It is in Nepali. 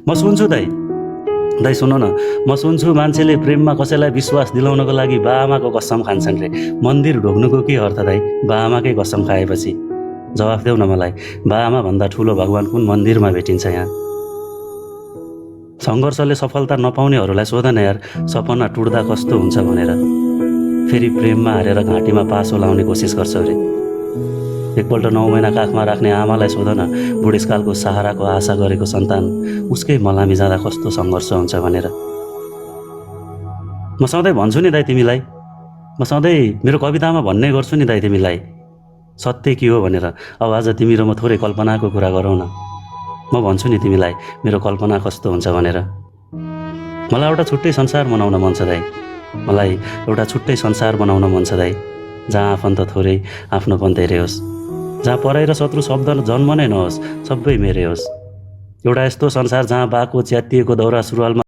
म सुन्छु दाइ। दाइ सुन न, म सुन्छु मान्छेले प्रेममा कसैलाई विश्वास दिलाउनको लागि बाआमाको कसम खान्छन् रे। मन्दिर ढोग्नुको के अर्थ दाइ? बाआमाकै कसम खाएपछि? जवाफ देऊ न मलाई, बाआमा भन्दा ठुलो भगवान कुन मन्दिरमा भेटिन्छ यहाँ? सङ्घर्षले सफलता नपाउनेहरूलाई सोध न यार, सपना टुट्दा कस्तो हुन्छ भनेर। फेरि प्रेममा हारेर घाँटीमा पासो लाउने कोसिस गर्छ अरे। एकपल्ट 9 महिना काखमा राख्ने आमालाई सोध न, बुढेसकालको सहाराको आशा गरेको सन्तान उसकै मलामी जाँदा कस्तो सङ्घर्ष हुन्छ भनेर। म सधैँ भन्छु नि दाइ तिमीलाई, म सधैँ मेरो कवितामा भन्ने गर्छु नि दाइ तिमीलाई, सत्य के हो भनेर। अब आज तिमी र म थोरै कल्पनाको कुरा गरौँ न। म भन्छु नि तिमीलाई मेरो कल्पना कस्तो हुन्छ भनेर। मलाई एउटा छुट्टै संसार बनाउन मन छ दाइ। मलाई एउटा छुट्टै संसार बनाउन मन छ दाइ, जहाँ आफन्त थोरै, आफ्नोपन धेरै होस्, जहाँ पराई र शत्रु शब्द जन्म नै नहोस्, सबै मेरै होस्। एउटा यस्तो संसार जहाँ बाको च्यातिएको दौरा सुरुवालमा